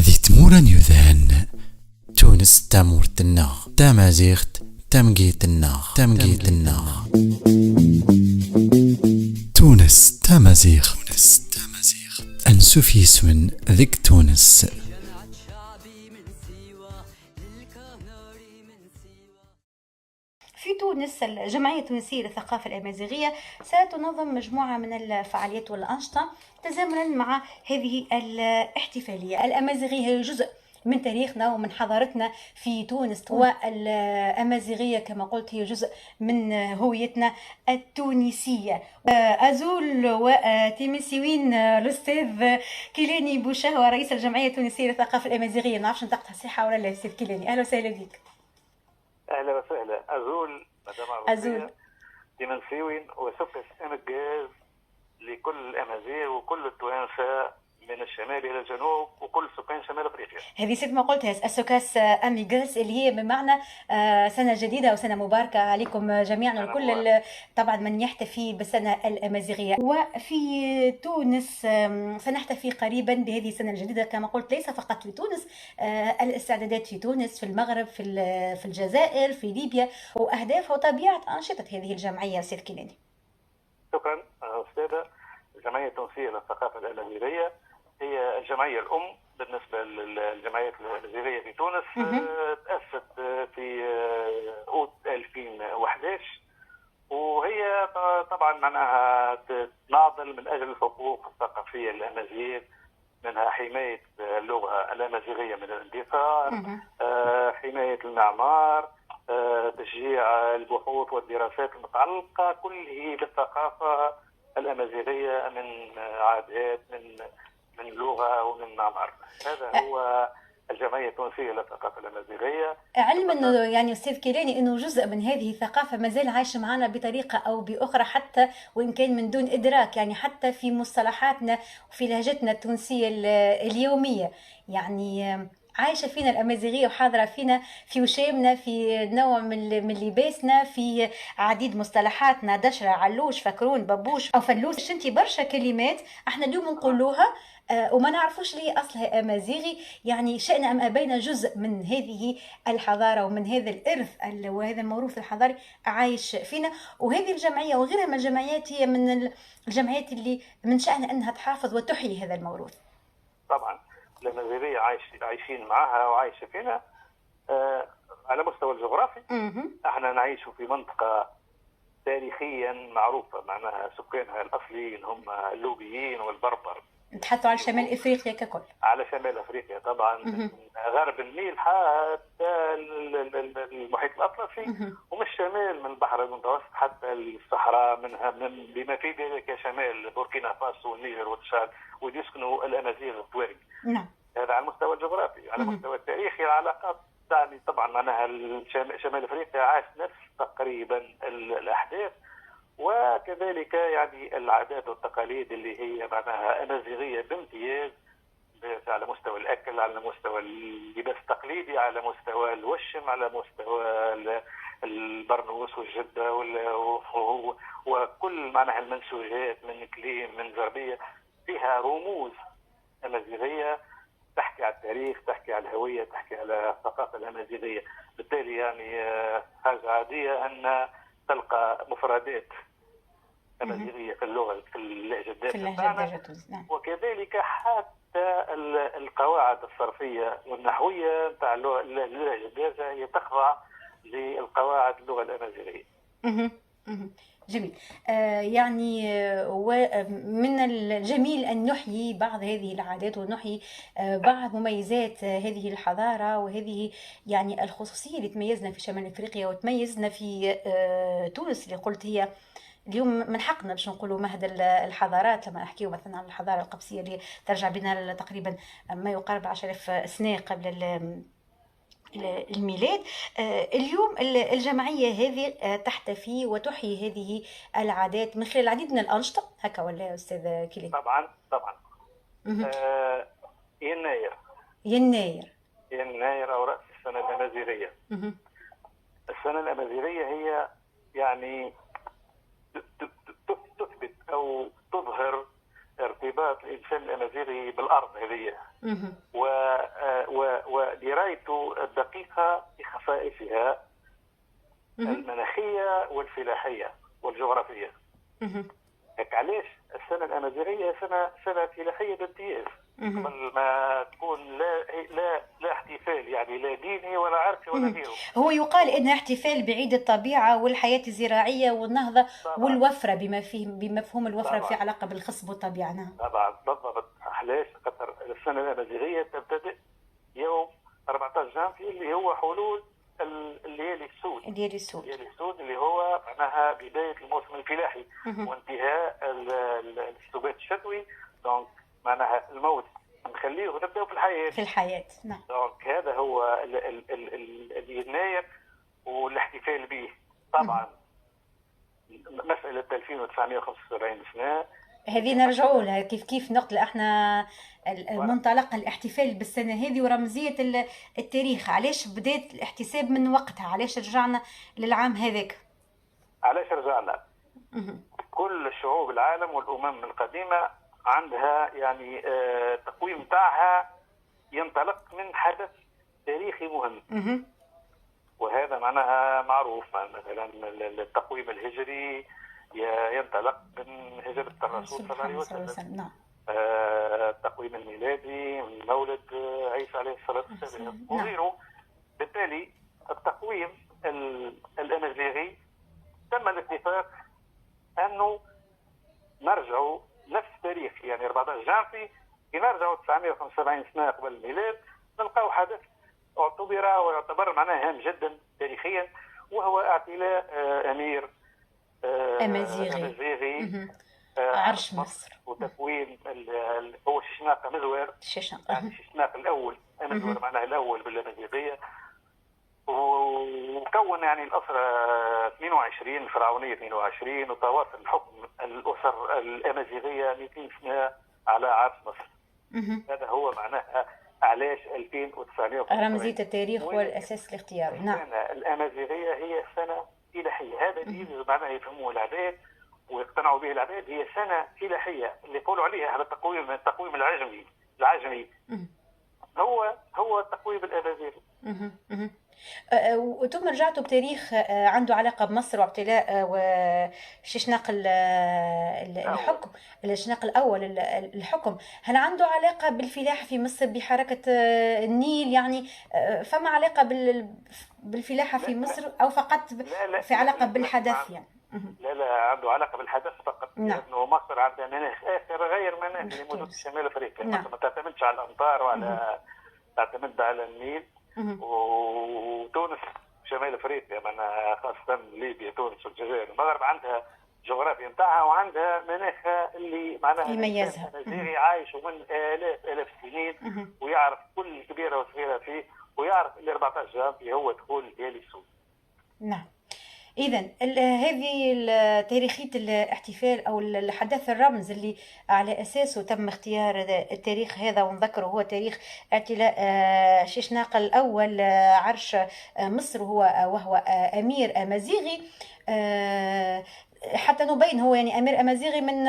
ذي تمورا يذان تونس تامورت النغ تامازيغت تامجيت النغ تامجيت النغ تونس تامازيغت أنسوفي سون ذيك تونس. في تونس الجمعية التونسية للثقافة الأمازيغية ستنظم مجموعة من الفعاليات والأنشطة تزامنا مع هذه الاحتفالية. الأمازيغية هي جزء من تاريخنا ومن حضارتنا في تونس، والأمازيغية كما قلت هي جزء من هويتنا التونسية. أزول وتيمسيوين الأستاذ كيلاني بوشهوة رئيس الجمعية التونسية للثقافة الأمازيغية، ما نعرفش نطقتها صحيحة ولا لا أستاذ كيلاني، أهلا وسهلا بك. اهلا وسهلا. ازول مدام أزول تيمنسيوين وسكس امجاز لكل الامازيغ وكل التوانسة من الشمال الى الجنوب وكل سكان شمال افريقيا. هذه ست ما قلتها السكاس اميغاس اللي هي بمعنى سنة جديدة او سنة مباركة عليكم جميعا وكل طبعا من يحتفي بالسنة الامازيغية. وفي تونس سنحتفي قريبا بهذه السنة الجديدة كما قلت، ليس فقط في تونس، الاستعدادات في تونس، في المغرب، في الجزائر، في ليبيا، واهداف وطبيعه انشطة هذه الجمعية سيد كيلاني. شكرا استاذه. الجمعية التونسية للثقافة الامازيغية هي الجمعية الأم بالنسبة للجمعيات الأمازيغية في تونس. تأسست في أوت 2011، وهي طبعا معناها تناضل من أجل الحقوق الثقافية للأمازيغ، منها حماية اللغة الأمازيغية من الاندثار، حماية المعمار، تشجيع البحوث والدراسات المتعلقة كله بالثقافة الأمازيغية من عادات، من لغة ومن معمار. هذا هو الجمعية التونسية للثقافة الأمازيغية. علما أنه يعني أستاذ كيلاني أنه جزء من هذه الثقافة ما زال عايش معنا بطريقة أو بأخرى، حتى وإن كان من دون إدراك، يعني حتى في مصطلحاتنا وفي لهجتنا التونسية اليومية، يعني عايشة فينا الأمازيغية وحاضرة فينا في وشامنا، في نوع من لباسنا، في عديد مصطلحاتنا، دشرة، علوش، فكرون، بابوش أو فلوس، انتي برشا كلمات احنا اليوم نقولوها وما نعرفوش ليه أصلها أمازيغي. يعني شئنا أم أبينا جزء من هذه الحضارة ومن هذا الإرث وهذا الموروث الحضاري عايش فينا. وهذه الجمعية وغيرها من الجمعيات هي من الجمعيات اللي من شأنها أنها تحافظ وتحيي هذا الموروث. طبعا الأمازيغية عايشين معها وعايشة فينا. على مستوى الجغرافي احنا نعيش في منطقة تاريخيا معروفة، معناها سكانها الأصليين هم اللوبيين والبربر. نتحدثوا على شمال افريقيا ككل. على شمال افريقيا طبعا، من غرب النيل حتى المحيط الاطلسي، ومن الشمال من البحر المتوسط حتى الصحراء، منها من بما في ذلك شمال بوركينا فاسو والنيجر والتشاد، ويسكنوا الامازيغ التوارق. نعم. هذا على المستوى الجغرافي. على المستوى التاريخي العلاقات يعني طبعا معناها شمال افريقيا عاش نفس تقريبا الاحداث، وكذلك يعني العادات والتقاليد اللي هي معناها أمازيغية بامتياز، على مستوى الأكل، على مستوى اللباس التقليدي، على مستوى الوشم، على مستوى البرنوس والجدة وكل معناها المنسوجات من كليم من زربية فيها رموز أمازيغية تحكي على التاريخ، تحكي على الهوية، تحكي على الثقافة الأمازيغية. بالتالي يعني حاجة عادية أن تلقى مفردات أمازيغية في اللغة، في اللهجة الدارجة، نعم. وكذلك حتى القواعد الصرفية والنحوية نتاع اللهجة الدارجة هي تخضع للقواعد اللغة الأمازيغية. جميل. يعني ومن الجميل أن نحيي بعض هذه العادات ونحيي بعض مميزات هذه الحضارة وهذه يعني الخصوصية اللي تميزنا في شمال أفريقيا وتميزنا في تونس، اللي قلت هي اليوم من حقنا باش نقولوا مهد الحضارات. لما نحكيو مثلا عن الحضارة القبسية اللي ترجع بنا تقريبا ما يقارب 10,000 سنة قبل الميلاد. اليوم الجمعية هذه تحتفي وتحيي هذه العادات من خلال العديد من الأنشطة، هكا ولا أستاذ كيلاني؟ طبعا طبعا. يناير يناير أو رأس السنة الأمازيغية. السنة الأمازيغية هي يعني تثبت أو تظهر ارتباط الإنسان الأمازيغي بالأرض هذه. ودرايته الدقيقة بخصائصها المناخية والفلاحية والجغرافية. هيك علاش السنة الأمازيغية سنة فلاحية بامتياز، قبل ما تكون لا لا لا احتفال يعني لا ديني ولا عرقي ولا غيره. هو يقال انها احتفال بعيد الطبيعة والحياة الزراعية والنهضه طبعا. والوفره بما فيه، بمفهوم الوفرة طبعا. في علاقة بالخصب والطبيعة. نعم طبعا بالضبط. علاش؟ خاطر السنة الامازيغية تبتدئ يوم 14 جانفي اللي هو حلول الليالي السود. الليالي السود، الليالي السود اللي هو معناها بداية الموسم الفلاحي وانتهاء السبات الشتوي، donc معناها الموت نخليه ونبداو في الحياة. في الحياة، نعم. donc هذا هو يناير والاحتفال به. طبعا مسالة 2975 سنة هذه نرجعوا لها كيف كيف نقطة احنا منطلق الاحتفال بالسنة هذه ورمزية التاريخ، علاش بدات الاحتساب من وقتها، علاش رجعنا للعام هذاك؟ علاش رجعنا؟ كل شعوب العالم والأمم القديمة عندها يعني التقويم تاعها ينطلق من حدث تاريخي مهم. وهذا معناها معروف، مثلا التقويم الهجري ينطلق من هجرة الرسول صلى الله عليه وسلم. نعم. التقويم الميلادي من مولد عيسى عليه الصلاة والسلام وغيره. بالتالي التقويم الأمازيغي تم الاتفاق أنه نرجعوا نفس التاريخ، يعني 14 جانفي كي نرجعوا 975 سنة قبل الميلاد نلقاو حدث اعتبر ويعتبر معناه هام جدا تاريخيا، وهو اعتلاء أمير أمازيغي عرش مصر وتكوين هو شيشناق مزور، يعني شيشناق الأول، مزور معناه الأول بالأمازيغية، وكون يعني الأسرة 22 الفرعونية 22، وتواصل الحكم الأسر الأمازيغية 200 سنة على عرش مصر. هذا هو معناها علاش 2900 رمزية التاريخ والأساس الاختياري. نعم. الأمازيغية هي سنة فلاحية، هذا اللي معناها يفهموه العباد ويقتنعوا به العباد، هي سنة فلاحية اللي يقولوا عليها هذا التقويم العجمي هو التقويم الأمازيغي. وانتم رجعتوا بتاريخ عنده علاقة بمصر واعتلاء وشيشناق الحكم، الشناق الأول الحكم، هل عنده علاقة بالفلاحة في مصر بحركة النيل؟ يعني فما علاقة بالفلاحة في مصر أو فقط في علاقة بالحدث؟ يعني لا عنده علاقة بالحدث فقط. نعم. لأنه مصر عندها مناخ آخر غير مناخ اللي موجود في شمال أفريقيا. نعم. ما تعتمدش على الأمطار وعلى تعتمد على النيل. وتونس شمال افريقيا معناها خاصة ليبيا تونس والجزائر المغرب عندها جغرافيا نتاعها وعندها مناخها اللي معناها يميزها. الأمازيغي عايش من الاف السنين ويعرف كل كبيرة وصغيره فيه، ويعرف اللي 14 جانفي هو دخول الليالي السود. نعم. إذا هذه تاريخية الاحتفال أو الحدث الرمز اللي على أساسه تم اختيار التاريخ هذا، ونذكره هو تاريخ اعتلاء شيشناق الأول عرش مصر، وهو أمير أمازيغي. حتى نبين هو يعني أمير أمازيغي من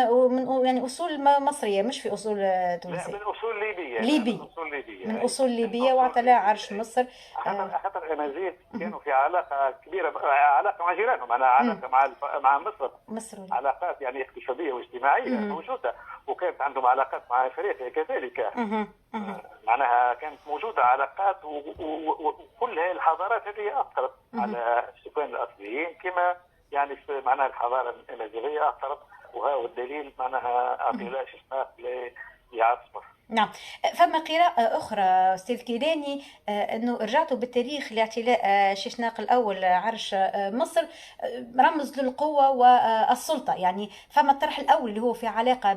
يعني أصول مصرية، مش في أصول تونسية. لا، من أصول ليبية. من أصول ليبية واعتلى عرش مصر. خاطر الأمازيغ كانوا في علاقة كبيرة، علاقة مع جيرانهم، معناها علاقة مع مصر، علاقات يعني اقتصادية واجتماعية موجودة، وكانت عندهم علاقات مع أفريقيا كذلك. معناها كانت موجودة علاقات، وكل هذه الحضارات هذه أثرت على السكان الأصليين، كما يعني في معناها الحضارة الأمازيغية أثرت، وهو الدليل معناها اعتلاء شيشناق لعرش مصر. نعم. فما قراءة أخرى أستاذ كيلاني، أنه رجعتوا بالتاريخ لاعتلاء شيشناق الأول عرش مصر رمز للقوة والسلطة، يعني فما الطرح الأول اللي هو في علاقة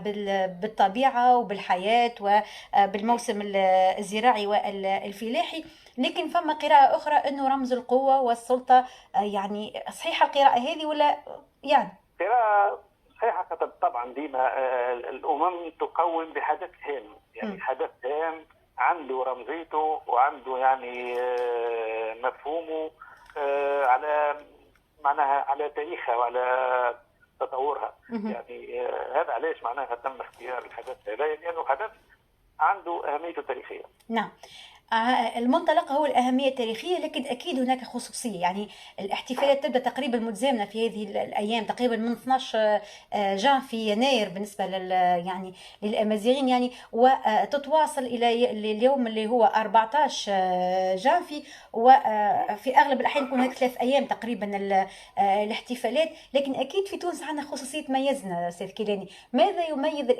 بالطبيعة وبالحياة وبالموسم الزراعي والفلاحي، لكن فما قراءة أخرى أنه رمز القوة والسلطة. يعني صحيحة القراءة هذه ولا يعني؟ قراءة صحيحة. طبعا ديما الأمم تقوم بحدث هام، يعني حدث هام عنده رمزيته وعنده يعني مفهومه على معناها على تاريخها وعلى تطورها. يعني هذا علاش معناها تم اختيار الحدث هذا، لأنه حدث عنده أهميته التاريخية. نعم. المنطلق هو الأهمية التاريخية، لكن أكيد هناك خصوصية. يعني الاحتفالات تبدأ تقريبا متزامنة في هذه الأيام، تقريبا من 12 جان في يناير بالنسبة يعني للأمازيغيين، يعني وتتواصل إلى اليوم اللي هو 14 جانفي، وفي أغلب الأحيان يكون هناك 3 أيام تقريبا الاحتفالات. لكن أكيد في تونس عندنا خصوصية تميزنا سيد كيلاني. ماذا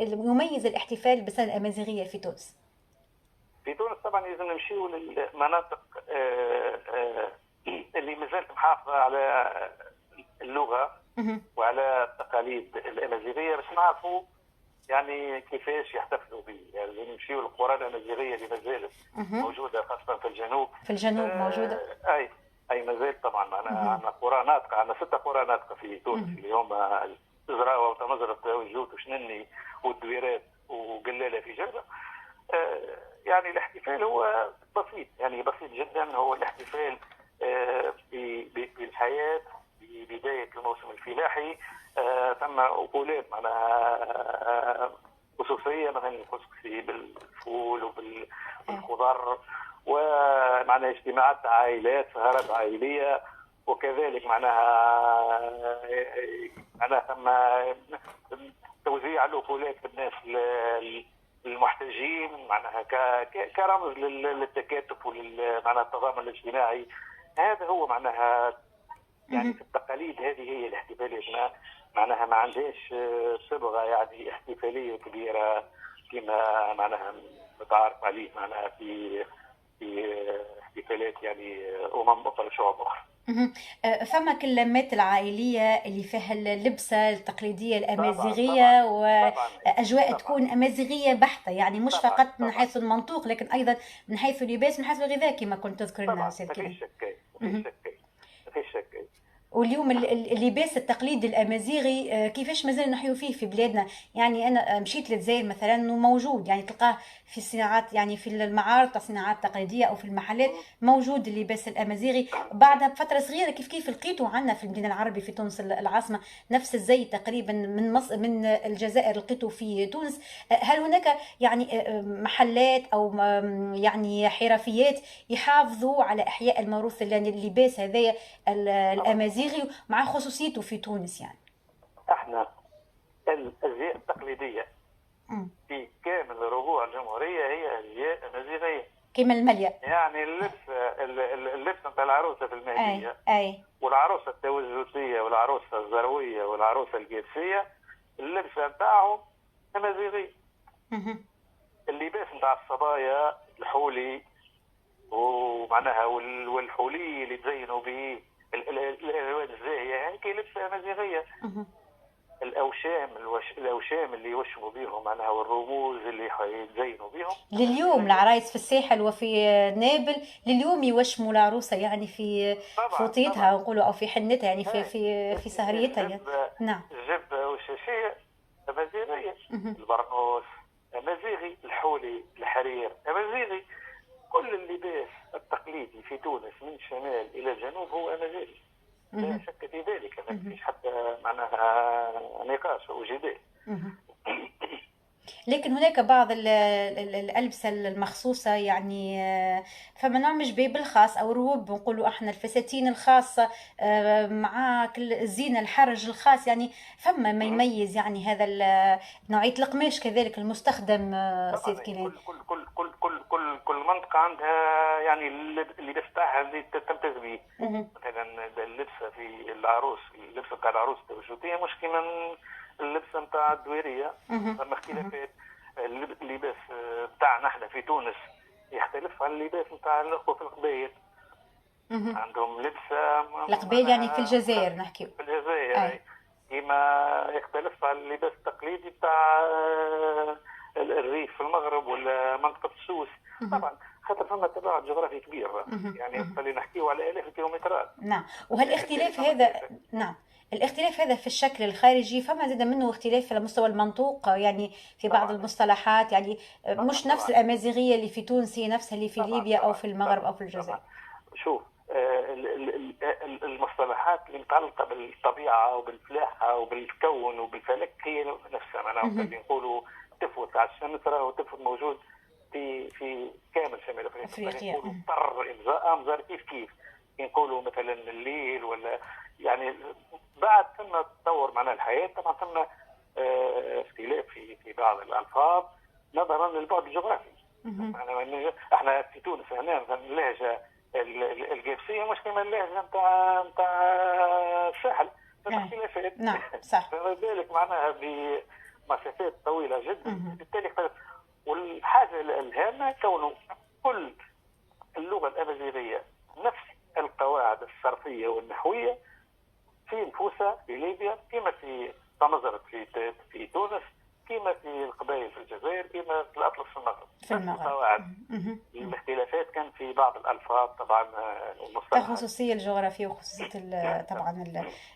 يميز الاحتفال بالسنة الأمازيغية في تونس؟ في تونس طبعا لازم نمشيو للمناطق اللي مازالت محافظة على اللغة وعلى التقاليد الامازيغية باش نعرفوا يعني كيفاش يحتفلوا به. يعني لازم نمشيو للقرى الامازيغية اللي مازالت موجودة خاصة في الجنوب. في الجنوب موجودة. اي مازال طبعا. معنا عندنا قرى ناطقه، عندنا 6 قرى ناطقه في تونس اللي هما زراوه وتمزرط وجوت وشنني والدويرات وقلاله في جربه. يعني الاحتفال هو بسيط، يعني بسيط جدا. هو الاحتفال بالحياة ببداية الموسم الفلاحي. ثم أكلات معناها خصوصية، مثلا الكسكسي بالفول وبالخضر، ومعناها اجتماعات عائلات، سهرات عائلية، وكذلك معناها ثم توزيع الأكلات للناس المحتاجين، معناها كرمز للتكاتف معناها التضامن الاجتماعي. هذا هو معناها يعني في التقاليد هذه هي الاحتفالية، معناها ما عندهاش صبغة يعني احتفالية كبيرة كما معناها متعارف عليه معناها في احتفالات يعني أخرى شعوب أخرى. فما كلمات العائلية اللي فيها اللبسة التقليدية الأمازيغية وأجواء تكون أمازيغية بحتة، يعني مش فقط من حيث المنطوق لكن أيضا من حيث اللباس، من حيث الغذاء كما كنت تذكر لنا سيد كيلاني. ما فيش شك. واليوم اللباس التقليدي الامازيغي كيفاش مازال نحيو فيه في بلادنا؟ يعني انا مشيت للجزائر مثلا وموجود، يعني تلقاه في الصناعات، يعني في المعارض تاع الصناعات التقليدية او في المحلات موجود اللباس الامازيغي. بعدها بفترة صغيرة كيف كيف لقيته عندنا في المدينة العربي في تونس العاصمة، نفس الزي تقريبا من مصر من الجزائر لقيته في تونس. هل هناك يعني محلات او يعني حرفيات يحافظوا على احياء الموروث يعني اللباس هذايا الامازيغي مع خصوصيته في تونس؟ يعني احنا الازياء التقليدية في كامل ربوع الجمهورية هي ازياء امازيغيه كما المليا، يعني اللبسه نتاع العروسة في المهدية، أي. والعروسه التوجسيه والعروسه الزرويه والعروسه القابسيه، اللبسه نتاعهم امازيغيه. اللباس نتاع الصبايا الحولي ومعناها والحولي اللي تزينوا به الالوان الزاهيه، يعني كي لبسه امازيغيه. الاوشام اللي يوشموا بهم معناها والرموز اللي يتزينوا بهم لليوم العرايس في الساحل وفي نابل لليوم يوشموا العروسة يعني في فوطيتها نقولوا او في حنتها، يعني في في في سهريتها يعني. نعم، الجبة والشاشيه امازيغيه، البرنوس امازيغي، الحولي الحرير امازيغي. كل اللباس التقليدي في تونس من الشمال الى الجنوب هو امازيغي، لا شك في ذلك، ما فيش حتى معناها نقاش او جدال. لكن هناك بعض الألبسة المخصوصة، يعني فما نوع جبيب الخاص أو روب نقولوا احنا الفساتين الخاصة مع الزينة الحرج الخاص، يعني فما ما يميز يعني هذا نوعية القماش كذلك المستخدم. سيد كيلاني، كل كل كل كل كل كل منطقة عندها يعني اللباس تاعها اللي تمتاز به. مثلا اللبسة في العروس، اللبسة بتاع العروس التوجهية مش كيما اللبسه نتاع الدويريه، ثم اختلافات. اللباس بتاعنا احنا في تونس يختلف عن اللباس نتاع الاخوة في القبائل. عندهم لبسه القبائل يعني في الجزائر، نحكي في الجزائر، كما يختلف عن اللباس التقليدي بتاع الريف في المغرب ولا منطقة السوس. طبعا خاطر فما تباعد جغرافي كبير، يعني خلينا نحكيو على الاف الكيلومترات. نعم، وهالاختلاف هذا، نعم الاختلاف هذا في الشكل الخارجي فما زاد منه اختلاف على مستوى المنطوق، يعني في بعض المصطلحات، يعني مش نفس الأمازيغية اللي في تونس هي نفسها اللي في ليبيا أو في المغرب أو في الجزائر. شوف المصطلحات اللي متعلقة بالطبيعة وبالفلاحة وبالكون وبالفلك هي نفسها، معناها اللي نقولوا تفوت على الشمس راهو تفوت موجود في كامل شمال افريقيا. نقولوا طر امزار كيف كيف نقولوا مثلا الليل ولا يعني بعد ثم تطور معناها الحياة، طبعا ثم اختلاف في بعض الالفاظ نظرا للبعد الجغرافي. احنا في تونس هنا مثلا اللهجة القابسيه مش كما اللهجة نتاع الساحل، اختلافات. نعم صح. فما بالك معناها بمسافات طويلة جدا، بالتالي اختلف. والحاجة الهامة كونه كل اللغة الامازيغية نفس القواعد الصرفيه والنحويه في نفوسها في ليبيا كما في تمزرت في تونس، كما في القبائل في الجزائر، كما في الاطلس في المغرب. في المغرب القواعد. الاختلافات كان في بعض الالفاظ طبعا والمصطلحات، الخصوصية الجغرافية وخصوصيه طبعا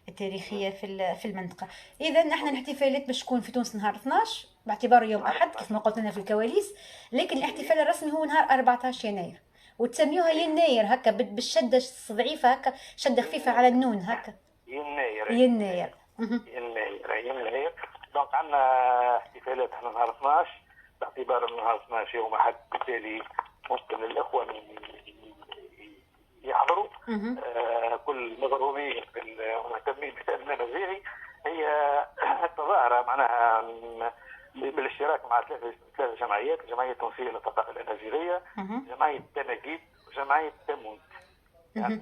التاريخية في المنطقة. اذا نحن الاحتفالات باش تكون في تونس نهار 12 باعتباره يوم احد كيف ما قلت لنا في الكواليس، لكن الاحتفال الرسمي هو نهار 14 يناير، وتسميوها يناير هكا بالشدة الضعيفة هكا، شده خفيفة على النون هكا. يناير يناير يناير يناير. donc عندنا احتفالات احنا نهار 12 باعتبار نهار 12 يوم احد، بالتالي ممكن الاخوة يحضروا. كل المغرومين والمهتمين بالشان الامازيغي. هي التظاهرة معناها بالاشتراك مع ثلاث جمعيات: الجمعية التونسية للثقافة الامازيغية، جمعية تماجيد، وجمعية تموت. يعني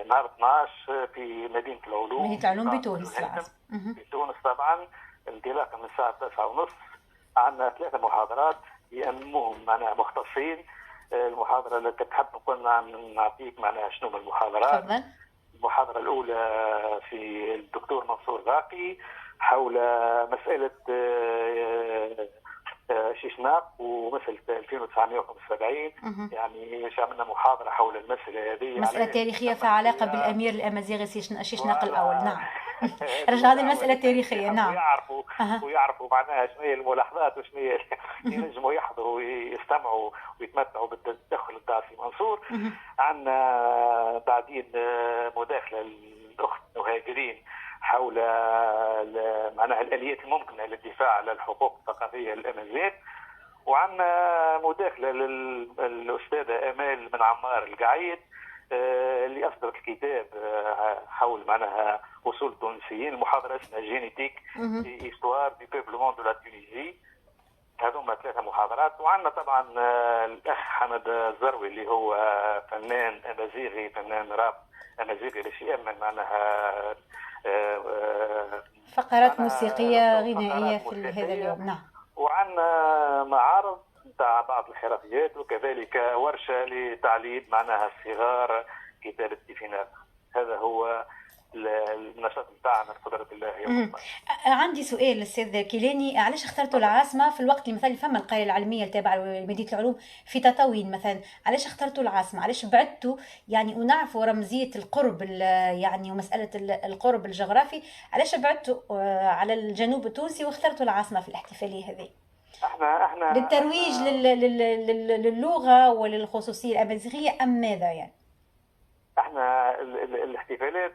نهار 12 في مدينة العلوم، مدينة العلوم بتونس، في تونس طبعا، انطلاقا من الساعة 9:30. عندنا 3 محاضرات يأمهم معناها مختصين. المحاضرة اللي تحب نقول نعطيك معناها شنو المحاضرات. تفضل. المحاضرة الأولى في الدكتور منصور باقي حول مسألة شيشناق ومسألة 2975. يعني عملنا محاضرة حول المسألة هذه، مسألة تاريخية في علاقة بالأمير الأمازيغي شيشناق الأول. نعم. رجعنا المسألة التاريخية. نعم. ويعرفوا ويعرفوا معناها شنو هي الملاحظات وشنو هي ينجموا يحضروا ويستمعوا ويتمتعوا بالتدخل نتاع سي منصور. عندنا بعدين مداخلة الأخت مهاجرين حول معناها الآليات الممكنة للدفاع على الحقوق الثقافية للأمازيغ. وعندنا مداخلة للأستاذة آمال بن عمار القعيد اللي أصدرت الكتاب حول معناها وصول التونسيين. المحاضرة اسمها génétique histoire du peuplement de la Tunisie. هذوما 3 محاضرات. وعندنا طبعا الأخ حمد الزروي اللي هو فنان أمازيغي، فنان راب أمازيغي، باش يأمن معناها فقرات موسيقية غنائية في هذا اليوم. نعم. وعندنا معارض نتاع بعض الحرفيات، وكذلك ورشة لتعليم معناها الصغار كتابة التيفيناغ. هذا هو النشاط نتاعنا بقدرة الله يوم. عندي سؤال للأستاذ كيلاني، علاش اخترتوا العاصمة في الوقت اللي مثلا فما القرية العلمية التابعة لمدينة العلوم في تطاوين مثلا، علاش اخترتوا العاصمة؟ علاش بعدتوا يعني، ونعرفوا رمزية القرب يعني ومسألة القرب الجغرافي، علاش بعدتوا على الجنوب التونسي واخترتوا العاصمة في الاحتفالية هذه؟ احنا للترويج للغة وللخصوصية الأمازيغية أم ماذا يعني؟ احنا الاحتفالات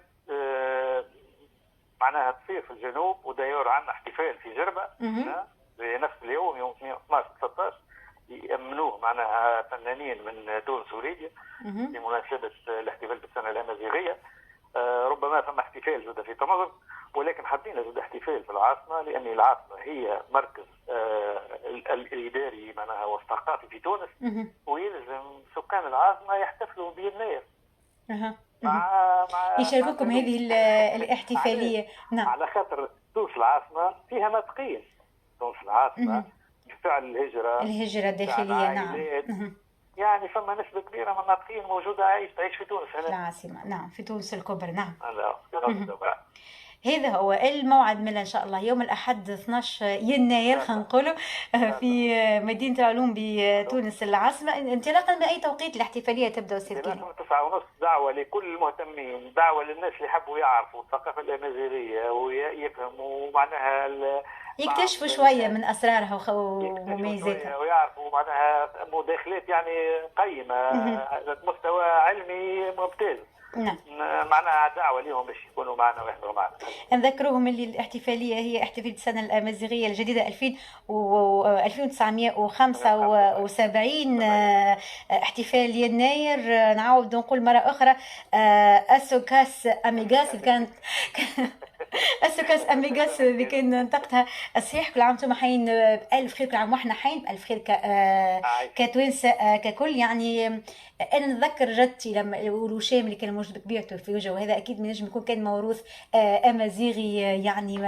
معناها تصير في الجنوب، ودايور عندنا احتفال في جربة في نفس اليوم يوم 12 13 يأمنوه معناها فنانين من تونس وليبيا بمناسبة الاحتفال بالسنة الأمازيغية. ربما ثم احتفال زاد في تمزر، ولكن حبينا زاد احتفال في العاصمة، لأن العاصمة هي مركز الإداري معناها والثقافي في تونس، ويلزم سكان العاصمة يحتفلوا بيناير. مع يشاركوكم هذه الاحتفالية. نعم. على خاطر تونس العاصمة فيها ناطقين، تونس العاصمة بفعل الهجرة الداخلية. نعم. يعني فما نسبة كبيرة من الناطقين موجودة تعيش في تونس هنا العاصمة. نعم، في تونس الكبرى. نعم. هذا هو الموعد من إن شاء الله يوم الأحد 12 يناير خلينا نقولوا في مدينة العلوم بتونس العاصمة. انطلاقا من أي توقيت الاحتفالية تبدأ أستاذ كيلاني؟ 9:30. دعوة لكل المهتمين، دعوة للناس اللي يحبوا يعرفوا الثقافة الأمازيغية ويفهموا معناها يكتشفوا شوية من أسرارها ومميزاتها، ويعرفوا معناها مداخلات يعني قيمة، مستوى علمي ممتاز. نعم. معناها دعوه لهم باش يكونوا معنا ويحضروا معنا. نذكرهم اللي الاحتفالية هي احتفالية السنة الامازيغية الجديدة 2975، احتفال يناير. نعاود نقول مرة اخرى اسوكاس اميغاس، كانت اسوكاس اميغاس اللي كان نطقتها صحيح. كل عام وانتم حين بالف خير، كل عام واحنا حين بالف خير كتوانسه ككل. يعني انا نتذكر جدتي لما الوشام اللي كان موجود بطبيعته في وجهه، وهذا اكيد ما ينجم يكون كان موروث امازيغي، يعني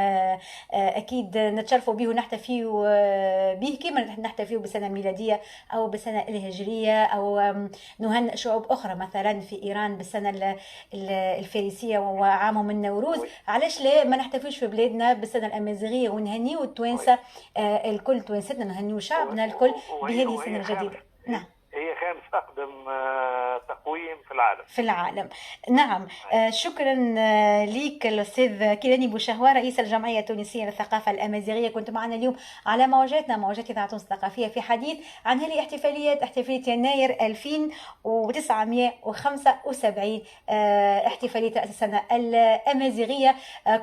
اكيد نتشرفوا به ونحتفيوا به كما نحتفيوا بالسنة الميلادية او بالسنة الهجرية، او نهنئ شعوب اخرى مثلا في ايران بالسنة الفارسية وعامهم النوروز. علاش لا ما نحتفلوش في بلادنا بالسنة الامازيغية ونهنيو التوانسة الكل، توانستنا، نهنيو شعبنا الكل بهذه السنة الجديدة. نعم، هي خامس أقدم تقويم في العالم. في العالم، نعم. شكرا لك الأستاذ كيلاني بوشهوة، رئيس الجمعية التونسية للثقافة الأمازيغية، كنت معنا اليوم على موجاتنا، موجات إذاعة تونس الثقافية، في حديث عن هذه الاحتفاليات، احتفالية يناير 2975، احتفالية رأس السنة الأمازيغية.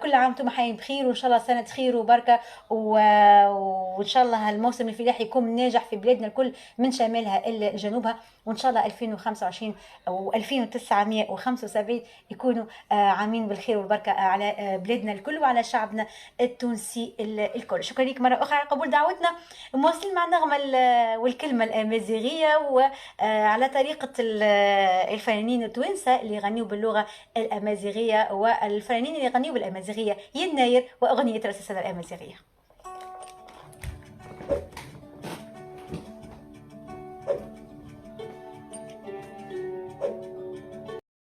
كل عام وانتم حيين بخير، وإن شاء الله سنة خير وبركة، وإن شاء الله الموسم الفلاحي يكون ناجح في بلادنا الكل من شمالها إلى جنوبها، وإن شاء الله 2025 أو 2975 يكونوا عامين بالخير والبركة على بلادنا الكل وعلى شعبنا التونسي الكل. شكرا لك مرة أخرى على قبول دعوتنا. مواصلين مع النغمة والكلمة الأمازيغية وعلى طريقة الفنانين التوانسة اللي يغنيوا باللغة الأمازيغية والفنانين اللي يغنيوا بالأمازيغية، يناير وأغنية رأس السنة الأمازيغية.